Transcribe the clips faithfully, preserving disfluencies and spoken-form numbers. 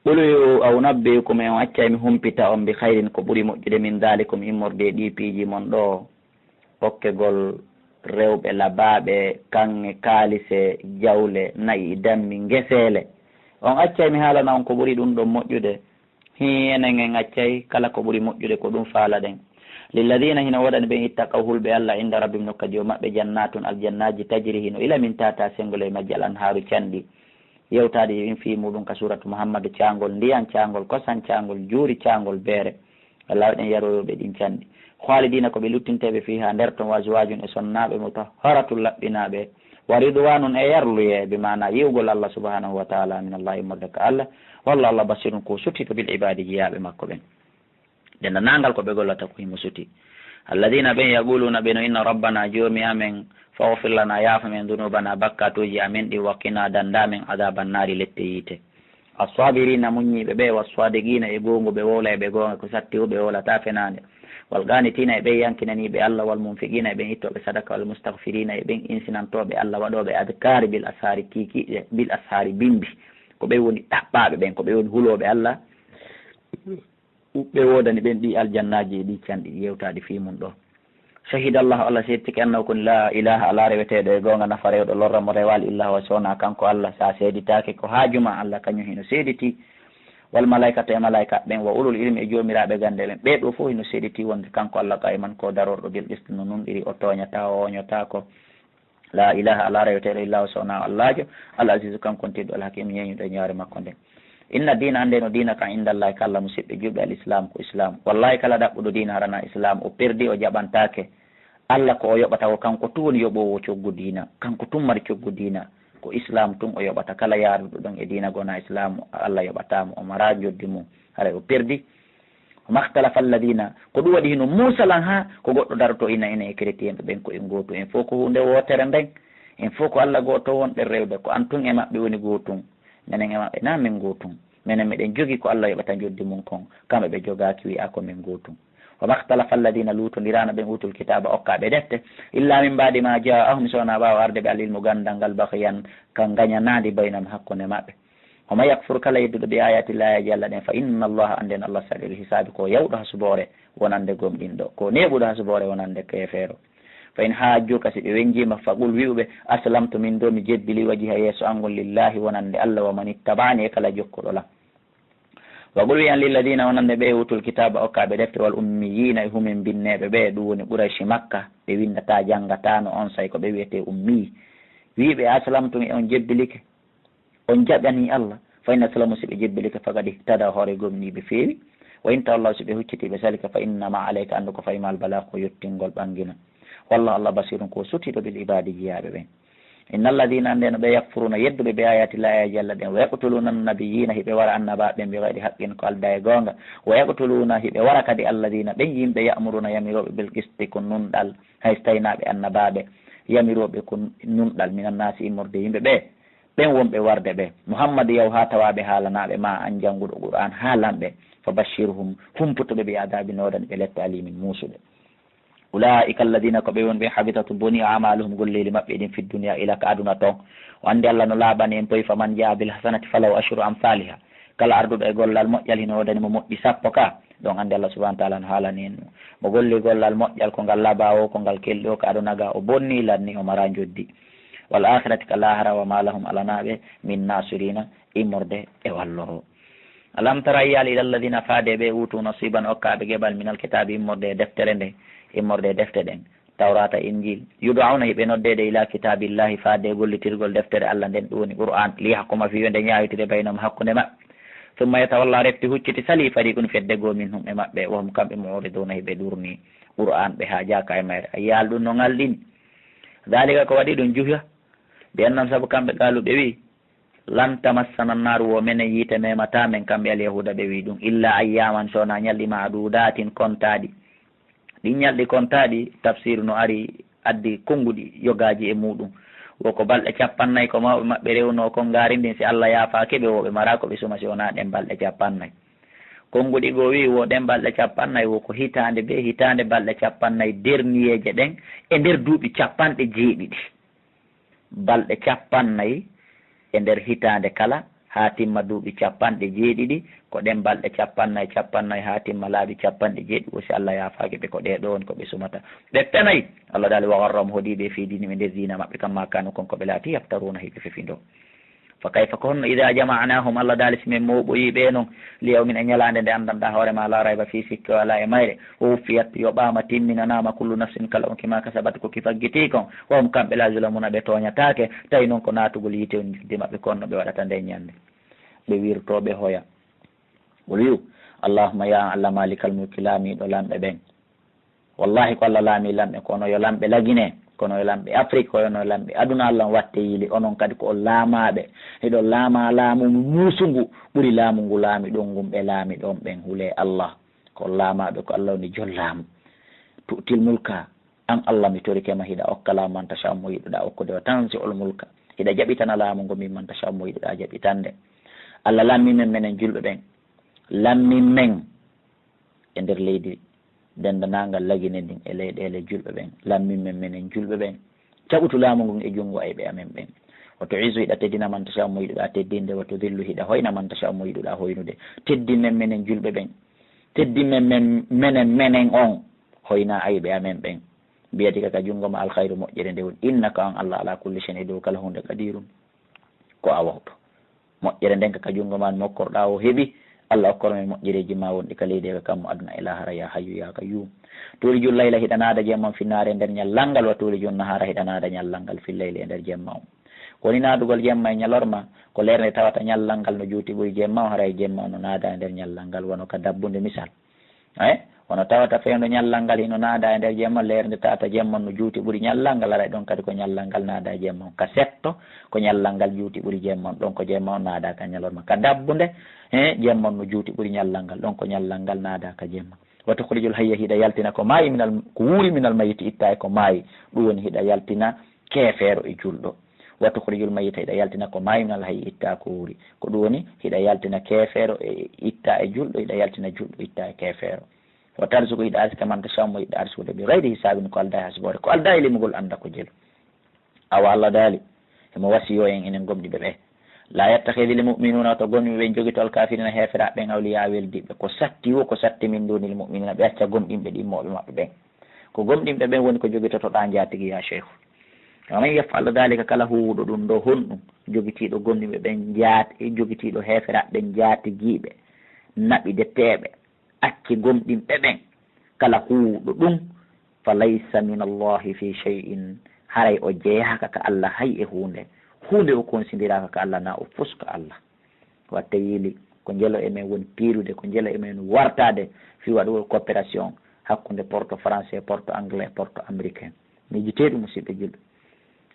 Qul yo a unabbi'ukum, en accay mi humpita on, bi khayrin, ko ɓuri moƴƴude, min dhalikum, immorde e ɗii piiji mon ɗoo, okkegol rewɓe labaaɓe, kaŋŋe, kaalise, jawle, na'i, dammi, ngeseele. On accay mi haalana on ko ɓuri ɗum ɗon moƴƴude? Hii, enen en accay kala ko ɓuri moƴƴude, ko ɗum faalaɗen. Lilladina, hino woodani ɓen, ittaqaw, hulɓe Alla, inda rabbihim, nokka Joomi maɓɓe, jannatun, aljannaaji, tajri, hino ila min tahtiha, senngol e majji, al anhaaru, canɗi. Yewtaade e ɗin fii muuɗum ka suuratu Muhammad, caangol ndiyan, caangol kosan, caangol juuri, caangol beere. Alla waɗi en yarooɓe ɗin canɗi. Khaalidiina, ko ɓe luttinteeɓe, fiihaa, nder ton, wa azwaajun, e sonnaaɓe, mutahharatun, laɓɓinaaɓe. Wa ridwaanun, e yarluyee, bi maana yi'ugol Alla subhaanahu wa ta'aala, min Allahi, immorde ka Alla. Wallaahu, Alla, basiirun, ko suttito, bil ibaadi, jiyaaɓe makko ɓen. Denndaangal ko ɓe gollata ko himo suti. Alladina ɓen, yaquluna, ɓe no inna, rabbana, Joomi amen, faghfir lana, yaafa men, dunubana, bakkatuuji amen ɗin, wa qina, dannda men, adaba nnaari, lette yiite. Assabirina, muññiiɓe ɓe, wassadiqina, e goongu ɓe wowla e ɓe goonga, ko satti o ɓe wowlata fenaande. Wal qanitina, e ɓen yankinaniiɓe Alla, wal munfiqina, e ɓen ittooɓe sadaka, wal mustaghfirina, e ɓen insinantooɓe Alla, waɗooɓe adkaari bil ashaari, kiikiiɗe bil ashaari, bimbi. Ko ɓen woni ɗaɓɓaaɓe ɓen, ko ɓen woni hulooɓe Alla. Ɓe woodani ɓen ɗii aljannaaji e ɗii canɗi yewtaaɗi fii mun ɗoo. Shahida Allahu, Alla seeditike, annahu, ko woni, laa ilaaha, alaa reweteeɗo e goonga nafa rewɗo lorra mo rewaali, illa huwa, si wonaa kanko Alla. Si a seeditaake ko haaju maa, Alla kañum hino seeditii. Wal malaa'ikatu, e malaa'ikaaɓe ɓen, wa ulul ilmi, e joomiraaɓe gannde ɓen, ɓee ɗoo fow hino seeditii wonde kanko Alla, qaa'iman, ko darorɗo, bil qisti, no nunɗiri, o tooñataa, o ooñotaako. Laa ilaaha, alaa reweteeɗo, illa huwa, si wonaa Allaajo, al aziizu, kanko woni tedduɗo, al hakiimu, ñeeñuɗo e ñaawre makko nden. Inna diina, anndee no diina kan, inda Allaahi, ka Alla, musiɓɓe julɓe, al islaamu, ko islaamu. Wallaahi, kala ɗaɓɓuɗo diina harana islaamu, o perdi, o jaɓantaake. Alla ko o yoɓata ko kanko tun woni yoɓoowo coggu diina, kanko tun mari coggu diina, ko islaamu tun o yoɓata. Kala yaaruɗo ɗon e diina ko wonaa islaamu, Alla yoɓataa mo, o maraa njoddi mum, haray o perdi. Wa maktalafa alladina, ko ɗum waɗi hino muusalan haa ko goɗɗo daroto ina, ina e chrétien ɓe ɓen ko en gootu, en fof ko huunde wootere nden, en fof ko Alla gooto wonɗen rewde, ko an tun e maɓɓe woni gootun, menen e maɓɓe naa men gootun, menen meɗen jogii ko Alla yoɓata njoddi mun kon, kamɓe ɓe jogaaki wi'a ko men gootun. Wa maktalafa alladina, luutondiraano ɓen, utul kitaaba, okkaaɓe defte, illa min baadi ma jaahum, so wonaa ɓaawo arde ɓe al ilmu, ganndal ngal, baghyan, ka ngañanaandi, baynahum, hakkunde maɓɓe. Wa man yakfur, kala yedduɗo, bi ayati llahi, ayaji Alla ɗen, fa inna Allaha, annden Alla, sari'ul hisaabi, ko yawɗo hasuboore wonande gomɗinɗo, ko neeɓuɗo hasuboore wonande keefeero. Fa in hajjuka, si ɓe wenjiima, fa qul, wi'u ɓe, aslamtu, min ɗoo mi jebbili, wajhiya, yeeso an ngon, lillahi, wonande Alla, wa man ittaba'ani, e kala jokkuɗo lan. Wa qul, wi'an, lilladina, wonande ɓe utul kitaaba, okkaaɓe defte, wal ummiyina, e humen binneeɓe ɓe, ɗum woni Qurayshi Makka, ɓe winndataa, janngataano, onsay ko ɓe wi'etee ummiyi. Wi'u ɓe, aslamtum, e on jebbilike, on jaɓanii Alla, fa in aslamu, si ɓe jebbilike, faqad ihtadaw, hoore gomɗii ɓe feewi. Wa in tawallaw, si ɓe huccitii ɓe salike, fa innama alayka, anndu ko fayi ma, al balaagu, ko yottingol ɓanngina. Wallahu, Alla, basirun, ko sutiiɗo, bil ibaadi, jiyaaɓe ɓen. Inna alladina, anndee no ɓe, yakfuruna, yedduɓe, bi ayati llahi, ayaji Alla ɗen, wa yaqtuluna annabiyina, hiɓe wara annabaaɓe ɓen, bi gayri haqqin, ko aldaa e goonga, wa yaqtuluna, hiɓe wara kadi, alladina, ɓen yimɓe, ya'muruna, yamirooɓe, bil qisti, ko nunɗal, hay so tawi naa ɓe annabaaɓe, yamirooɓe ko nunɗal, minan naasi, immorde yimɓe ɓe, ɓen wonɓe warde ɓe, Muhammadu, yahu haa tawaa ɓe, haalanaa ɓe, ma an jannguɗo Qur'aan, haalan ɓe, fa bashirhum, humputu ɓe, bi adabin, no woodani ɓe lette, alimin, muusuɗo. Ulaika alladina, ko ɓe woni ɓe, habitat, boni, amaluhum, golleeli maɓɓe ɗin, fi dunya, ila ka aduna ton. O anndi Alla no laaɓani en poy, faman jaa bil hasanati falahu ashru amsaliha. Kala arduɗo e gollal moƴƴal, hino woodani mo moƴƴi sappo ka. Ɗon anndi Alla subhanahu wa taala no haalani en ɗum. Mo golli gollal moƴƴal, ko ngal laaɓaa o, ko ngal kelɗi o ka aduna ga, o bonni, lanni, o maraa njoddi. Wal akhirati, ka laahara, wa ma lahum, alanaa ɓe, min nasirina, immorde e walloowo. Alam tara, a yiyaali, ila alladina, faade ɓe, utu nasiban, okkaaɓe geɓal, minal kitaabi, immorde e deftere nde, immorde e defte ɗen, Tawrata, Injil, yud'auna, hiɓe noddeede, ila kitaabillahi, faade e gollitirgol deftere Alla nden, ɗum woni Qur'an, liyahkuma, fii yo nde ñaawitire, baynahum, hakkunde maɓɓe. Summa yatawalla, refti hucciti, sali, fariqun, fedde goo, minhum, e maɓɓe, wahum, kamɓe, mu'riduna, hiɓe ɗurni Qur'an, ɓe haajaaka e mayre. A yiyaali ɗum no ngalɗini? Dalika, ko waɗi ɗum juhya? Bi annahum, sabu kamɓe, qaalu, ɓe wi'i, lan tamassana annaaru, wo menen yiite memataa men, kamɓe alyahuuda ɓe wi'i ɗum, illa ayyaaman, so wonaa ñalɗi ma'duudaatin, kontaaɗi. Ɗin ñalɗi kontaaɗi, tafsiiru no ari, addi konnguɗi yogaaji e muuɗum. Wo ko balɗe cappannayi ko mawɓe maɓɓe rewnoo kon, ngaari ndin, si Alla yaafaaki ɓe, wo ɓe maraa ko ɓe suma si wonaa ɗen balɗe cappannayi. Konnguɗi goo wi'i, wo ɗen balɗe cappannayi, wo ko hitaande bee hitaande, balɗe cappannayi derniyeeje ɗen e nder duuɓi cappanɗe jeeɗiɗi. Balɗe cappannayi e nder hitaande kala, haa timma duuɓi capanɗe jeeɗiɗi, ko ɗen balɗe capannay, capannay haa timma laabi capanɗe jeeɗiɗi, o si Allah yaafaaki ɓe, ko ɗee ɗoo woni ko ɓe sumata. Ɓe penay. Allah daali, wa gharrahum, hoɗii ɓe fii diinihim e nder diina maɓɓe kan, maa kaanu kon ko ɓe laati, yaftaruuna hiɓe fefindoo. Fa kayfa, ko honno, idaa jama'naahum, Allah daali si men mooɓoyii ɓe non, li yawmin, e ñalaande nde anndanɗaa hoore maa, laa rayba fii, sikke walaa e mayre, wa wuffiyat, yoɓaama, timminanaama, kullu nafsin, kala on ki, maa kasabat, ko ki faggitii kon, wa hum, kamɓe, laa yuzlamuuna, ɓe tooñataake, tawi non ko naatugol yiite on jidde maɓɓe ko honno ɓe waɗata nden ñande. Ɓe wirtoo ɓe hoya. Wol wi'u, Allahumma ya Allah malikal mulki, laamiiɗo lamɓe ɓen. Wallahi ko Allah laamii lamɓe, kono yo lamɓe Lagine, kono yo lamɓe Afrik, kono yo lamɓe aduna, Allah on watte yiili, onon kadi ko on laamaaɓe. Hiɗon laamaa laamu muusungu ɓuri laamu ngu laamiɗon ngun ɓe laamiɗon ɓen. Hulee Allah, ko on laamaaɓe, ko Allah woni jon laamu. Tu'til mulka, an Allah mi torike ma, hiɗa okka laamu man tasha mo yiɗuɗaa okkude, wa tanzi'ul mulka, hiɗa jaɓitana laamu ngu mimman tasha mo yiɗuɗaa jaɓitande. Allah lammin men menen julɓe ɓen, lammin men e nder leydi denndanaangal Lagine ndin e leyɗeele julɓe ɓen, lammin men menen julɓe ɓen, caɓutu laamu ngun e junngo ayɓe amen ɓen. Wa tu'izzu, hiɗa teddina man tasha mo yiɗuɗaa teddinde, wa tudhillu, hiɗa hoyna man tasha mo yiɗuɗaa hoynude. Teddin men menen julɓe ɓen, teddin men, men menen menen on, hoyna ayɓe amen ɓen. Biyatika, ka junngo ma alkhayru, moƴƴere nde woni, innaka, an Allah, ala kulli shay'in, e dow kala huunde, qadirun, ko a wawɗo. Moƴƴere nden ka, ka junngo ma mokkorɗaa o heɓi. Allah okkor men moƴƴereeji ma wonɗi ka leydi e ka kammu, aduna e lahara, ya hayyu ya qayyum. Tuulijul layla, hiɗa naada jemma on, finnaari, e nder ñallal ngal, wa tuulijun nahaara, hiɗa naada ñallal ngal, fil layli, e nder jemma on. Ko woni naadugol jemma e ñalorma? Ko leerde nde tawata ñallal ngal no juuti ɓuri jemma on, haray jemma on no naada e nder ñallal ngal, wano ka dabbunde misal. Ay, wano tawata fewndo ñallal ngal hino naada e nder jemma, leerde nde tawata jemma on no juuti ɓuri ñallal ngal, haray ɗon kadi ko ñallal ngal naada e jemma on. Ka setto, ko ñallal ngal juuti ɓuri jemma on, ɗon ko jemma on naada ka ñalorma. Ka dabbunde, he, jemma on no juuti ɓuri ñallal ngal, ɗon ko ñallal ngal naada ka jemma. Wa tukhrijul hayya, hiɗa yaltina ko maayi, minal, ko wuuri, minal mayyiti, itta e ko maayi. Ɗum woni hiɗa yaltina keefeero e julɗo. Wa tukhrijul mayyita, hiɗa yaltina ko maayi, minal hayyi, itta ko wuuri. Ko ɗum woni hiɗa yaltina keefeero e itta e julɗo, hiɗa yaltina julɗo itta e keefeero. Wa tarzuqu, hiɗa arsika, man tashaa'u, mo yiɗɗa arsude, bi ghayri hisaabin, ko aldaa e hasboore, ko aldaa e limugol, annda ko jelu. Awa Allah daali, himo wasiyoo en enen gomɗinɓe ɓe. La yattakhidhil mu'minuuna, to gomɗinɓe ɓen jogito, al kaafiriina, heeferaaɓe ɓen, awliyaa, weldiiɓe. Ko satti wo, ko satti min duunil mu'miniina, ɓe acca gomɗinɓe ɗin moɓe maɓɓe ɓen. Ko gomɗinɓe ɓen woni ko jogitotoɗaa njaatigi, yaa Sheikhu. Wa man yaf'al dhaalika, kala huuwuɗo ɗum ɗoo, honɗum? Jogitiiɗo gomɗinɓe ɓen njaat-, jogitiiɗo heeferaaɓe ɓen njaatigiiɓe, naɓideteeɓe, acci gomɗinɓe ɓen, kala huuwuɗo ɗum, fa laysa min Allahi fi shay'in, haray o jeyaaka ka Allah hay e huunde. Huunde o konsindiraaka ka Allah, na o fus ka Allah. Watte yiili, ko njelo e men woni piirude, ko njelo e men wartaade fii waɗugol coopération hakkunde porte français, porte anglais, porte américain. Miijitee ɗum, musiɓɓe julɓe.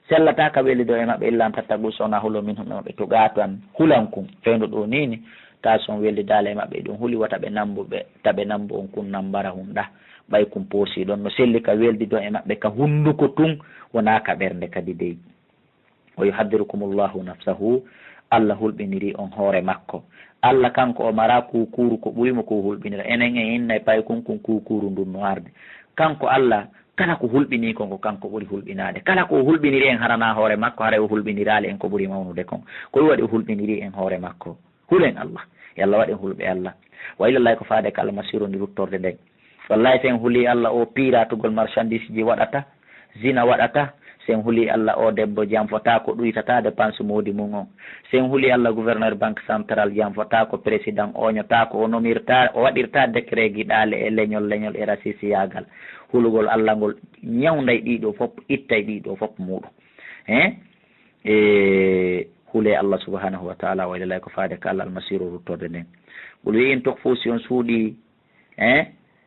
Sellataa ka weldido e maɓɓe, illa an tattaqu, so wonaa huloo, minhum, e maɓɓe, tuqaatan, hulan kun. Fewndo ɗoo nii ni, taa si on weldidaali e maɓɓe, ɗum huli, wata ɓe nambu ɓe, ta ɓe nambu on kun nambara hun ɗa. Ɓay kun poosii ɗon, no selli ka weldido e maɓɓe ka hunduko tun, wonaa ka ɓernde kadi dey. Wa yuhadhdhirukumullahu nafsahu, Allah hulɓinirii on hoore makko. Allah kanko o maraa kuukuuru ko ɓuri mo ko hulɓinira. Enen en innay paykun kun kuukuuru ndun no arde. Kanko Allah, kala ko hulɓinii kon ko kanko ɓuri hulɓinaade. Kala ko o hulɓiniri en haranaa hoore makko, haray o hulɓiniraali en ko ɓuri mawnude kon. Ko ɗum waɗi o hulɓinirii en hoore makko. Hulen Allah. Yo Allah waɗ en hulɓe Allah. Wa ilallahi, ko faade ka Allah, masiiru, woni ruttorde nden. Wallahi, si en hulii Allah, o piiratugol marchandise ji waɗata, zina waɗata. Si en hulii Allah, o debbo janfotaako, ɗuytata dépense moodi mun on. Si en hulii Allah, gouverneur banque centrale janfotaako, président oñotaako, o nomirta, o waɗirta décret giɗaale e leñol, leñol e rasisiyaagal. Hulugol Allah ngol ñawnday ɗii ɗoo fof, ittay ɗii ɗoo fof muuɗum. Hein? E hulee Allah subhanahu wa ta'ala, wa ilallah, ko faade ka Allah, almasiiru, ruttorde nden. Qul, wi'in, tukhfu, si on suuɗii, hein?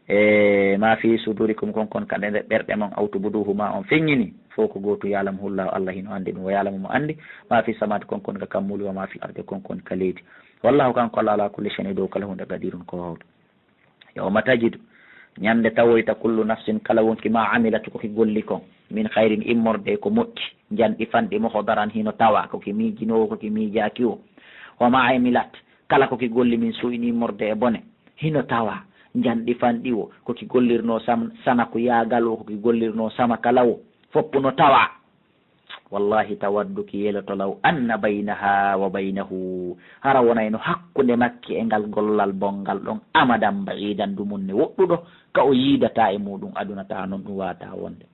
E ma fi sudurikum, kon kon ka nder ɓerɗe mon, aw tubduhu, ma on feññini, fof ko gootum, ya'lamuhu Allahu, Allah hino anndi ɗum, wa ya'lamu, mo anndi, ma fi samawaati, kon kon ka kammuuli, wa ma fil ardi, kon kon ka leydi. Wallahu, kanko Allah, ala kulli shay'in, e dow kala huunde, qadirun, ko waawɗo. Yawma tajidu, ñande tawoyta, kullu nafsin, kala wonki, ma amilat, ko ki golli kon, min khayrin, immorde e ko moƴƴi, njanɗi fanɗi, muhdaran, hino tawa, ko ki miijinoowo, ko ki miijaaki wo. Wa ma amilat, kala ko ki golli, min suu'in, immorde e bone, hino tawa, njanɗi fanɗi wo, ko ki gollirnoo sam-, sanaku yaagal wo, ko ki gollirnoo sama kala wo, foppu no tawa. Wallahi tawaddu, ki yeloto, law anna baynaha wa baynahu, hara wonayno hakkunde makki e ngal gollal bonngal ɗon amadan ba'idan, dumunne woɗɗuɗo, ka o yiidataa e muuɗum aduna, taa non ɗum waawataa wonde.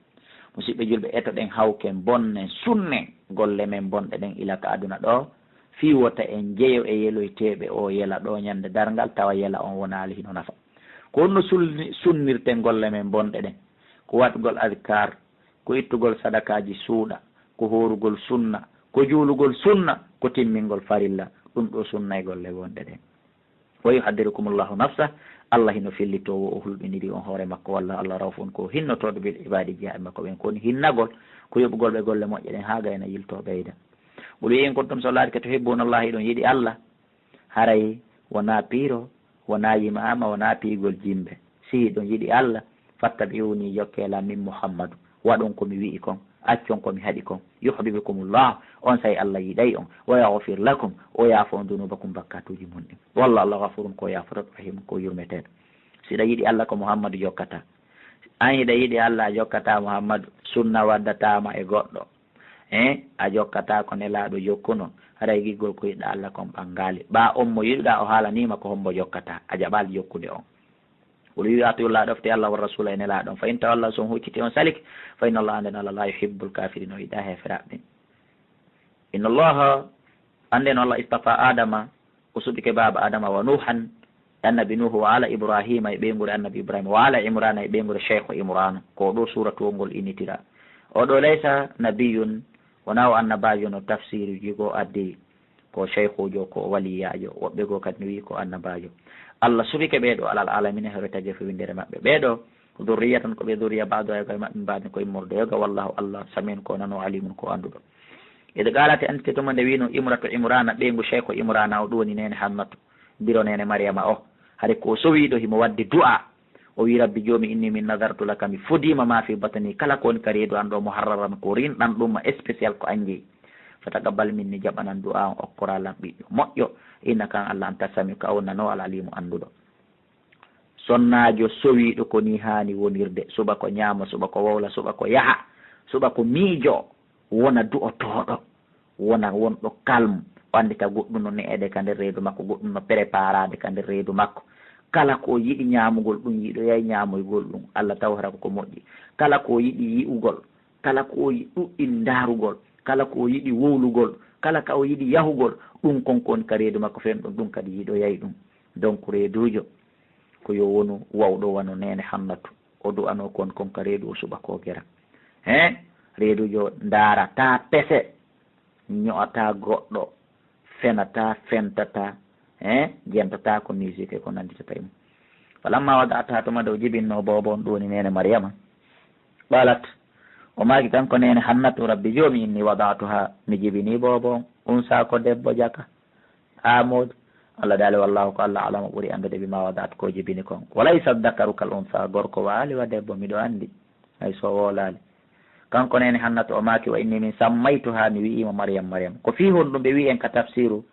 Musiɓɓe julɓe, etoɗen, hawken, bonnen, sunnen golle men bonɗe ɗen ila ka aduna ɗoo, fii wota en jeyo e yeloyteeɓe oo yela ɗoo ñande darngal, tawa yela on wonaali hino nafa. Ko honno sulni-, sunnirten golle men bonɗe ɗen? Ko waɗgol adkaar, ko ittugol sadakaaji suuɗa, ko hoorugol sunna, ko juulugol sunna, ko timmingol farilla. Ɗum ɗoo sunna e golle bonɗe ɗen. Wa yuhaddirukumullahu nafsah, Allah hino fillitoo wo o hulɓiniri on hoore makko, walla Allah rawfun, ko hinnotooɗo bil ibaadi, jeyaa e makko ɓen. Ko woni hinnagol? Ko yoɓugol ɓe golle moƴƴe ɗen haa gayna yiltoo ɓeyda. Qul, wi'i, in kuntum, so laatike, tuhibbunallaha, hiɗon yiɗi Allah, haray wonaa piiro, wonaa yimaama, wonaa piigol jimbe. Si hiɗon yiɗi Allah, fattabi'uni, jokke lan, min Muhammadu. Waɗon ko mi wi'i kon, accon ko mi haɗi kon. Yuhbibkumullah, onsay Allah yiɗay on. Wa yaghfir lakum, o yaafo on dunubakum, bakkatuuji mon ɗin. Wallahu Allah ghafurun, ko yaafotoɗo, rahimun, ko yurmeteeɗo. Si hiɗa yiɗi Allah, ko Muhammadu jokkataa. An hiɗa yiɗi Allah, a jokkataa Muhammadu, sunna waddataama e goɗɗo. Eh, a jokkataa ko Nelaaɗo jokkuno, haray giggol ko yiɗɗa Allah kon ɓanngaali. Ɓaa on mo yiɗuɗaa o haalaniima ko hombo jokkataa, a jaɓaali jokkude on. Qul, wi'i, ati'ullaha, ɗofte Allah, wa rasuula, e Nelaaɗo on. Fa in tawallaw, so on hucciti on salike, fa innallaha, annden Allah, laa yuhibbul kaafiriina, o yiɗaa heeferaaɓe ɓen. Innallaha, annden Allah, istafaa Aadama, o suɓike baaba Aadama, wa Nuuhan, e annabi Nuuhu, wa aala Ibraahiima, e ɓeynguure annabi Ibraahiima, wa aala Imraana, e ɓeynguure Sheykhu Imraana. Ko ɗoo suuratuwol ngol innitiraa. Oo ɗoo laysa nabiyyun, wonaa o annabaajo no tafsiiruuji goo addi. Ko sheykhuujo, ko o waliyaajo, woɓɓe goo kadi no wi'i ko annabaajo. Allah suɓike ɓee ɗoo alal aalamiina, hoore tageefu winndere maɓɓe. Ɓee ɗoo, durriyatan, ko ɓe durriya, ba'duhaa, yoga e maɓɓe, min ba'din, ko immorde yoga, wallaahu, Allah, samii'un, ko nanoowo, aliimun, ko annduɗo. Id qaalat, anndite tuma nde wi'unoo Imratu Imraana, ɓeyngu Sheykhu Imraana, o ɗum woni neene Hannatu, biro neene Maryama o. Hari ko o sowiiɗo, himo waɗde du'aa. O wi'i, Rabbi Joomi, inni min nadartu laka, mi fodiima, ma fi batni, kala ko woni ka reedu an ɗoo, muharraran, ko rinɗan ɗum ma, spécial, ko an jeyi. Fataqabbal minni, jaɓanan du'aa on, okkoraa lan ɓiɗɗo moƴƴo, innaka an Allah, anta samii'u, ka on nanoowo, al aliimu, annduɗo. Sonnaajo sowiiɗo, ko nii haani wonirde, suɓa ko ñaamo, suɓa ko wowla, suɓa ko yaha, suɓa ko miijoo, wona du'otooɗo, wona wonɗo calme, o anndita goɗɗum no ne'eede ka nder reedu makko, goɗɗum no préparaade ka nder reedu makko. Kala ko o yiɗi ñaamugol, ɗum yiɗoyay ñaamoygol ɗum, Allah taw hara ko ko moƴƴi. Kala ko o yiɗi yi'ugol, kala ko o yi-, ɗuɗɗin ndaarugol, kala ko o yiɗi wowlugol, kala ka o yiɗi yahugol, ɗum kon ko woni ka reedu makko, fen ɗum, ɗum kadi yiɗoyay ɗum. Donc, reeduujo, ko yo wonu wawɗo wano neene Hannatu. O du'anoo kon, kon ka reedu, o suɓa ko gera. He? Reeduujo ndaarataa pese, ño'ataa goɗɗo, fenataa, fentataa, he? Jentataa ko musique e ko nannditata e mum. Falamma wada'athaa, tuma nde o jibinnoo boobo on, ɗum woni neene Maryama. Qaalat, o maaki kanko neene Hannatu, Rabbi Joomi, inni wada'tuhaa, mi jibinii boobo on, unsaa, ko debbo jaka. Haa moodi, Allah daali, wallaahu, ko Allah, a'lamu, ɓuri anndude, bimaa wada'at, ko jibini kon. Wa laysa dhakaru kal unsaa, gorko waali wa debbo, miɗo anndi, hay so o wowlaali. Kanko neene Hannatu o maaki, wa inni min sammaytuhaa, mi wi'iimo Maryam, Maryam. Ko fii honɗum ɓe wi'i en ka tafsiiru,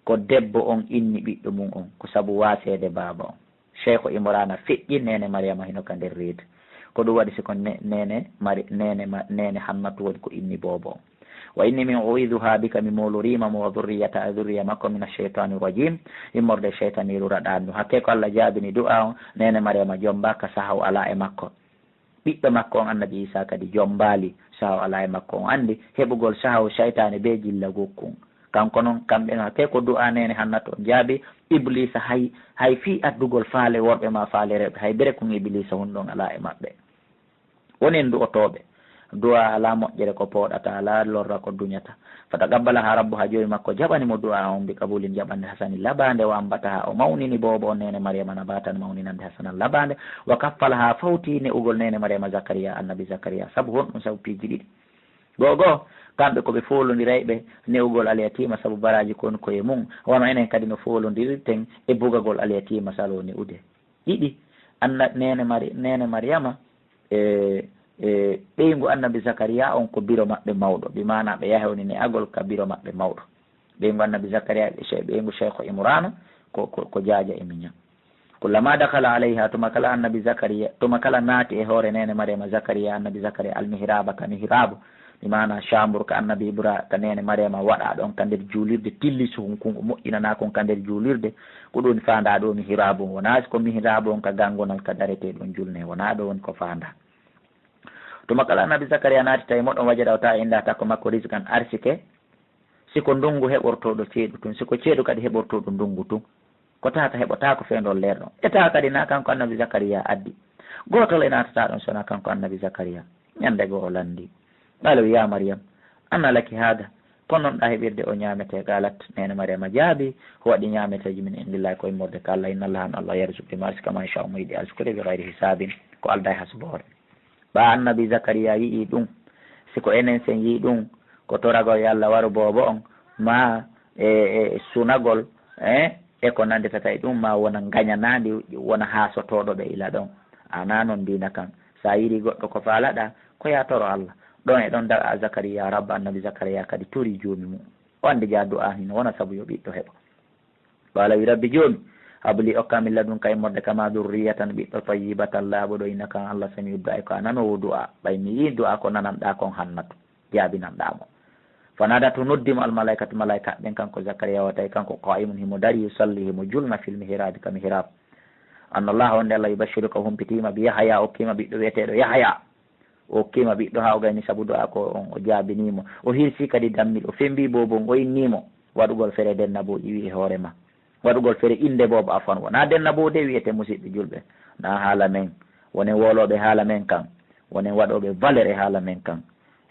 ko debbo on inni ɓiɗɗo mum on, ko sabu waaseede baaba on. Sheykhu Imraana feƴƴi, neene Maryama hino ka nder reedu. Ko ɗum waɗi si ko ne-, neene Mari-, neene ma-, neene Hannatu woni ko inni boobo on. Wa inni min u'iidhuhaa bika, mi mooloriima mo, wa dhurriyyatahaa, e dhurriya makko, mina shaytaani rajiim, immorde shaytaniiru raɗaandu. Hakkee ko Allah jaabini du'aa on, neene Maryama jommbaaka, sahaa o alaa e makko. Ɓiɗɗo makko on, annabi Iisaa, kadi jommbaali, sahaa o alaa e makko. On anndi, heɓugol sahaa o, shaytaane bee jilla gokkun. Kanko non, kamɓe non, hakkee ko du'aa neene Hannatu on jaabi, Ibliisa hay, hay fii addugol faale worɓe maa faale rewɓe, hay bere kun Ibliisa hunɗon alaa e maɓɓe. Wonen du'otooɓe. Du'aa alaa moƴƴere ko pooɗata, alaa lorra ko duñata. Fataqabbalahaa rabbuhaa, Joomi makko jaɓani mo du'aa on, bi qabuulin, jaɓande, hasanin, labaande, wa ambatahaa, o mawnini boobo on, neene Maryama, nabaatan, mawninande, hasanan, labaande, wa kaffalahaa, fawti ne'ugol neene Maryama Zakariyaa, annabi Zakariyaa. Sabu honɗum? Sabu piiji ɗiɗi. Go'o go'o, kamɓe ko ɓe foolondirayɓe ne'ugol alyatiima sabu baraaji kon ko e mum, wano enen kadi no foolondirirten e bugagol alyatiima saloo ne'ude. Ɗiɗi, anna-, neene Mari-, neene Maryama, e, e ɓeyngu annabi Zakariyaa on ko biro maɓɓe mawɗo, bi maanaa ɓe yahay woni ne'agol ka biro maɓɓe mawɗo. Ɓeyngu annabi Zakariyaa e ce-, ɓeyngu Sheykhu Imraana ko, ko, ko jaaja e miñan. Kullamaa dakhala alayhaa, tuma kala annabi Zakariyaa, tuma kala naati e hoore neene Maryama Zakariyaa, annabi Zakariyaa, almihraaba, ka mihraabu, Imana chambre ka annabi Ibra ka nene Mariama waɗa ɗon ka nder juulirde, tilli suhun kun o moƴƴinana kon ka nder juulirde. Ko ɗum faanda ɗo mihraabu on wona si ko mihraabu on ka gangonal ka darete ɗon julne, wona ɗo woni ko faanda. Tuma kala annabi Zakariya naati tawi moɗon wajada o tawa inda takko makko rizqan arsike. Si ko ndungu heɓortoɗo ceeɗu tun, si ko ceeɗu kadi heɓortoɗo ndungu tun, ko tata heɓotaako fewndo leer ɗon. E tawa kadi na kanko annabi Zakariya addi. Gootol e naatata ɗon sona kanko annabi Zakariya. Ñande goo o landi. Qala wi, "Ya Maryam, anna laki hada? Ko non ɗa heɓirde o ñaamete?" Qalat, nene Maryama jaabi, "Ko waɗi ñaameteeji min indillahi ko immorde ka Allah, inna Allah an Allah yarzuqu mo arsika man yasha'u mo yiɗi arsukude bi ghayri hisabin." Ko alda e hasboore. Ɓa annabi Zakariya yi'i ɗum, si ko enen sen yi'i ɗum, ko toragol yo Allah waru boobo on, ma e, e sunagol, e, e ko nanditata e ɗum, ma wona ngañanaandi, wona haasotooɗo ɓe ila ɗon. Ana non diina kan. Sa yiɗi goɗɗo ko faalaɗa, ko ya toro Allah. Ɗon e ɗon daga Zakariya, rabba annabi Zakariya kadi tori joomi mum. O andi ja du'a hino wona sabu yo ɓiɗɗo heɓo. Qala wi, "Rabbi Joomi, habli okka min ladunka immorde kama durriyatan ɓiɗɗo tayyibatan laaɓuɗo innaka an Allah sami'u du'a ko a nanoowo du'a. Ɓay mi yi du'a ko nananɗa kon hannatu, jaabinanɗa mo." Fanadatu noddi mo almalaikatu malaika ɓen kanko Zakariya wa tawi kanko qa'imun himo dari yusalli himo julna fil mihrabi ka mihrab. Anna Allah wonde Allah yubashiruka humpitima bi Yahaya okkima ɓiɗɗo wi'eteɗo Yahaya. O okkima ɓiɗɗo haa o gayni sabu du'a ko on o jaabini mo. O hirsi kadi dammil, o fembi boobo on, o inni mo waɗugol fere denna bo iwi e hoore ma. Waɗugol fere innde boobo afwan wona denna bo de wi'ete musiɓɓe julɓe. Na haala men. Wonen woolooɓe haala men kan. Wonen waɗooɓe valeur e haala men kan.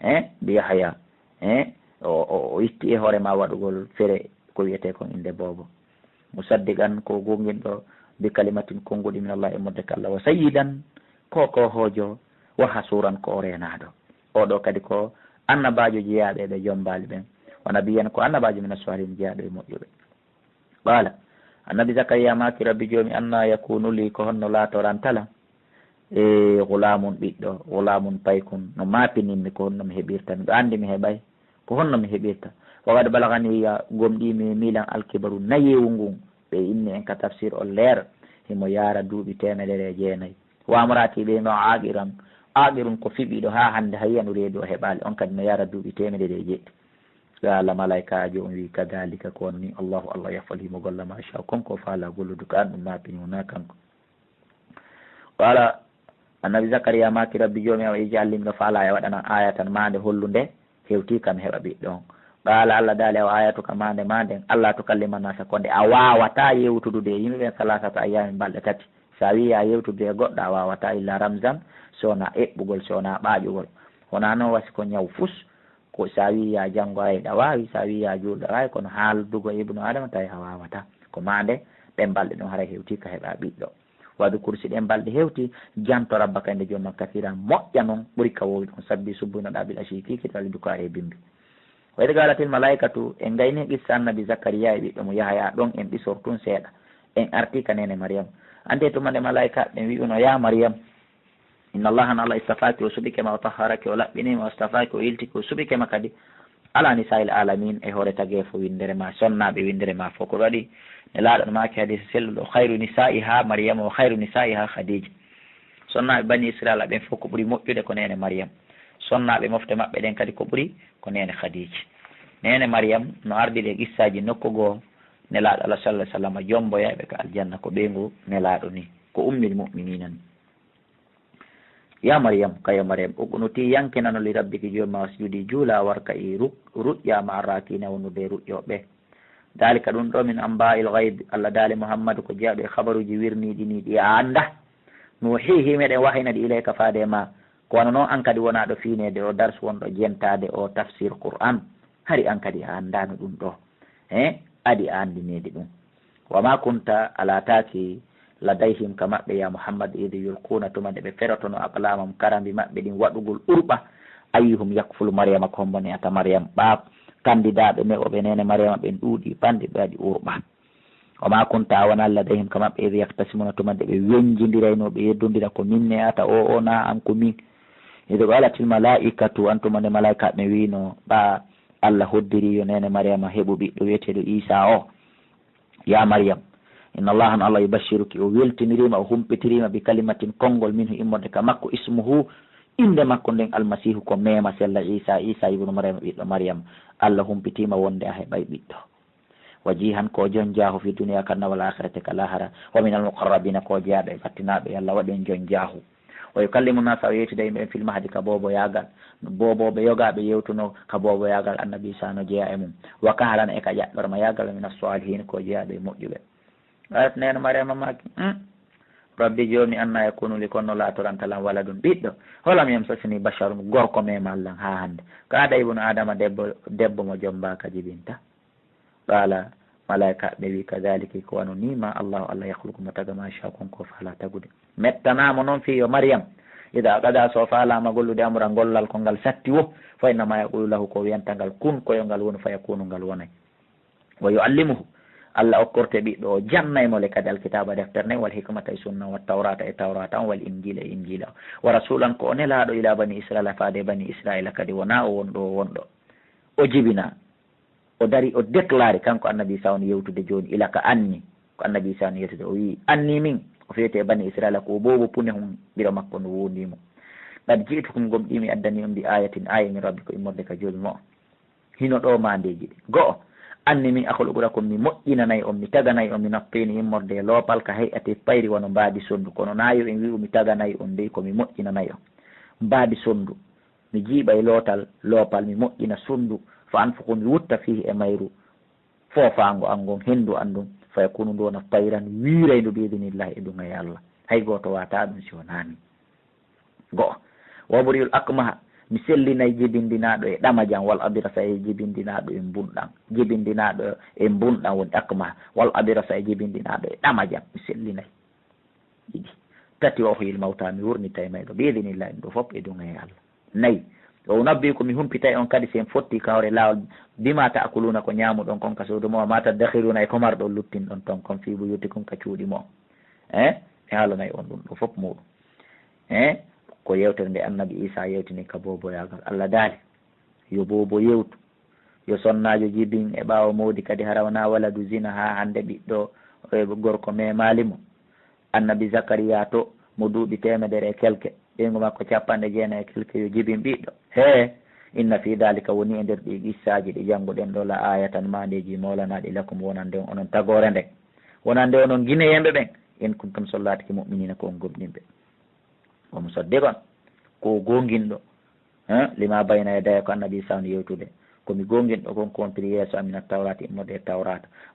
Eh, mbi Yahaya. Eh, o, o, o itti e hoore ma waɗugol fere ko wi'ete kon innde boobo. Musaddiqan ko gonginɗo bi kalimatin konnguɗi min Allah e modde ka Allah. Wa sayyidan ko ko hoojo wa hasuran ko o reenaaɗo. Oɗo kadi ko annabaajo jeyaaɓe ɓe jombaali ɓen. Wa nabiyyan ko annabaajo min as-salihin jeyaaɓe e moƴƴuɓe. Qala annabi Zakariya maaki, "Rabbi Joomi, anna yakunu li, ko honno laatoranta lan e gulaamun ɓiɗɗo, gulaamun paykun, no maapininmi, ko honno mi heɓirta? Miɗo anndi mi heɓay, ko honno mi heɓirta? Wa qad balagani ya, gomɗii mi miilan alkibaru, nayeewu ngun." Ɓe inni en ka tafsir on leer, himo yaara duuɓi teemedere e jeenay. Wa amrati ɓe no aaqiran, aaqirun ko fiɓiiɗo haa hannde, hay yanu reedu o heɓaali, on kadi no yaara duuɓi teemedere e jeɗɗi. Qala malaikaajo on wi, "Kadhalika ko on ni, Allahu Allah yaf'alu himo golla ma sha kon ko faala golludu ka an ɗum maapini wona kanko." Qala annabi Zakariya maaki, "Rabbi Joomi am, ij'al li miɗo faala e waɗanan ayatan maande hollunde hewti kam heɓa ɓiɗɗo on." Qala Allah daali, "Aw ayatuka maande ma nden, Allah tukallima nasa ko nde a waawata yewtudude e yimɓe ɓen salasata ayyamin balɗe tati." Sa wi'i a yewtude e goɗɗo a waawata illa ramzan, so wona eɓɓugol, so wona ɓaaƴugol. Wona noon wasi ko ñaw fus, ko sa wi'i ya janngo ay ɗa waawi, sa wi'i ya juulɗo ay, kono haaldugol e ibnu Adama tawi a waawata. Ko maande ɗen balɗe ɗon haray hewti ka heɓa ɓiɗɗo. Wadkur si ɗen balɗe hewti, janto rabbaka innde joom ma kasiran moƴƴa non ɓuri ka wowi ɗon sabbi subbinoɗa bil ashi kikital dukaare e bimbi. Wa id qalatil malaikatu, en gayni qissa annabi Zakariya e ɓiɗɗo mo Yahaya ɗon en ɗisor tun seeɗa. En arti ka nene Maryam. Ante tuma nde malaika ɓen wi'uno, "Ya Maryam, inna Allaha an Allah istafaki o suɓike ma o tahharaki o laɓɓinima o astafaki o yiltiki o suɓike ma kadi. Ala nisa'il alamin e hoore tageefo windere ma, sonnaaɓe windere ma fof ko waɗi." Nelaaɗo no maaki hadiisa selluɗo, "Khayru nisa'iha Maryam wa khayru nisa'iha Khadija." Sonnaaɓe bani Israila ɓen fof ko ɓuri moƴƴude ko nene Maryam. Sonnaaɓe mofte maɓɓe ɗen kadi ko ɓuri ko nene Khadija. Nene Maryam no ardiri e qissaaji nokku goo, Nelaaɗo Allah sallallahu alaihi wasallam jomboya ɓe ka aljanna ko ɓeyngu Nelaaɗo ni, ko ummil mu'minina ni. Ya Maryam, kayo Maryam, uqnuti yankinano li rabbiki joomi ma wasjudi juula warka i ruk-, ruƴƴa ma arrakina wonnude e ruƴƴoɓe. Dalika ɗum ɗo min amba'il ghayb, Allah daali Muhammadu ko jeyaɗo e khabaruji wirniɗi ni ɗi a anda. Nuhihi meɗen wahayna ɗi ilayka faade ma. Ko wano noon an kadi wonaɗo fiinede o darsu wonɗo jentade o tafsir Qur'an. Hari an kadi a andano ɗum ɗo. He, adi a andinede ɗum. Wa ma kunta a laataaki ladayhim ka maɓɓe, ya Muhammad, idh yulquna, tuma nde ɓe ferotono aqlamahum, karambi maɓɓe ɗin waɗugol urɓa, ayyuhum yakfulu Maryama, ko hombo ne'ata Maryam. Ɓa kandidaaɓe ne'ooɓe neene Maryama ɓen ɗuuɗi, panɗi ɓe waɗi urɓa. Wa ma kunta, a wonaa ladayhim ka maɓɓe, idh yaktasimuna, tuma nde ɓe wenjindirayno, ɓe yeddondira, ko min ne'ata o, o na an, ko min. Idh qalatil malaikatu, an tuma nde malaikaaɓe ɓen wiino, ɓa Allah hoddiri yo neene Maryama heɓu ɓiɗɗo wi'eteeɗo Isa o. Ya Maryam, inna Allaha, an Allah, yubashiruki, o weltinirima, o humpitirima, bi kalimatin, konngol, minhu, immorde ka makko, ismuhu, Innde makko nden Almasiihu ko meema sella Iisa, Iisa ibnu Maryam ɓiɗɗo Maryam. Allah humpitiima wonde a heɓay ɓiɗɗo. Wa jiihan ko jon jaahu fi duniya kan wal aakhirati ka laahara. Wa minal muqarrabiina ko jeyaaɗo e ɓattinaaɓe Yalla waɗen jon jaahu. Wa yukallimu naasa o yewtida yimɓe ɓen fil mahdi ka booboyaagal. Boobooɓe yogaaɓe yewtuno ka booboyaagal Annabi Iisa no jeyaa e mum. Wa kahalan e ka ƴaɓɓorma yaagal wa minas saalihiin ko jeyaaɗo e moƴƴuɓe. Qalat neene Maryama maaki, "Hmm, Rabbi joomi anna yakunu li konno laatoranta lan waladun ɓiɗɗo. Walam yamsasni basharun gorko meemal lan haa hannde. Ka ada ibnu Adama debbo, debbo mo jombaaka jibinta." Qaala malaa'ikaaɓe ɓe wi'i, "Kadaaliki ko wano nii ma Allahu Allah yakhluqu mo taga ma yashaa'u kon ko faalaa tagude." Mettanaama non fii yo Maryam, idaa qadaa so faalaama gollude amran gollal ko ngal satti wo, fa innama yaqulu lahu ko wiyanta ngal kun ko yo ngal wonu fa yakunu ngal wonay. Wa yuallimuhu, Allah okkorte ɓiɗɗo o, jannay mo le kadi alkitaaba deftere nden, wal hikmata e sunna, wa tawrata e tawrata on, wal injila e injila on. Wa rasulan ko o nelaaɗo ila bani Israila faade bani Israila kadi wonaa o wonɗo o wonɗo. O jibina, o dari o déclaré kanko annabi Isa on yewtude jooni ila ka anni ko annabi Isa on yewtude o wi'i anni min o fewte e bani Israila ko o boobo pune hum ɓiro makko no wondi mo. Qad ji'tukum gomɗii mi addani on bi ayatin aya min rabbikum immorde ka joomi mo. Hino ɗoo maandeeji ɗi. Go'o, anni min akhluqu lakum mi moƴƴinanay on, mi taganay on, mina ttini immorde e loopal ka hay'ati tayri wano mbaadi sonndu. Kono naa yo en wi'u mi taganay on dey ko mi moƴƴinanay on. Mbaadi sonndu, mi jiiɓay lootal, loopal, mi moƴƴina sonndu, fa anfukhu mi wutta fiihi e mayru, foofaango an ngon, henndu an ndun, fa yakunu ndu wona tayran wiirayndu bi idnillahi e duŋayee Allah. Hay gooto waataa ɗum si wonaa min. Go'o. Wa ubri'ul akmaha, mi sellinay jibindinaaɗo e ɗamajan, wal abrasa e jibindinaaɗo e mbunɗan. Jibindinaaɗo e mbunɗan woni akmaha, wal abrasa e jibindinaaɗo e ɗamajan, mi sellinay. Ɗiɗi. Tati, wa uhyil mawta, mi wurnitay mayɗo, bi idnillahi, ɗum ɗo fof e duŋayee Allah. Nayi. Wa unabbi'ukum, mi humpitay on kadi si en fotti ka hoore laawol, bima ta'kuluna, ko ñaamuɗon kon ka suudu mo, wa ma taddakhiruna, e ko marɗon luttinɗon ton kon, fi buyutikum, ka cuuɗi mo. Eh? Mi haalanay on ɗum ɗo fof muɗum. Eh? Ko yewtere nde annabi Isa yewtini ka booboyaagal. Allah daali, yo boobo yewtu. Yo sonnaajo jibin e ɓaawo mawdi kadi hara wonaa waladu zina haa hannde ɓiɗɗo, eh, gorko memaali mo. Annabi Zakariya to mo duuɓi teemedere e kelke, ɓeyngu makko cappanɗe jeenayi e kelke yo jibin ɓiɗɗo. Hee, inna fii daalika woni e nder ɗii qissaaji ɗi jannguɗen ɗo la aayatan maandeeji moolanaaɗi lakum wonande on onon tagoore nden. Wonande onon gineyeeɓe ɓen, in kuntum so laatike mu'miniina ko on gomɗinɓe. Omo sodde kon ko o goonginɗo, eh, lima bayna yadaya ko annabi Isa on yewtude. Ko mi goonginɗo kon ko wontiri yeeso am mina tawraati immorde e tawraata.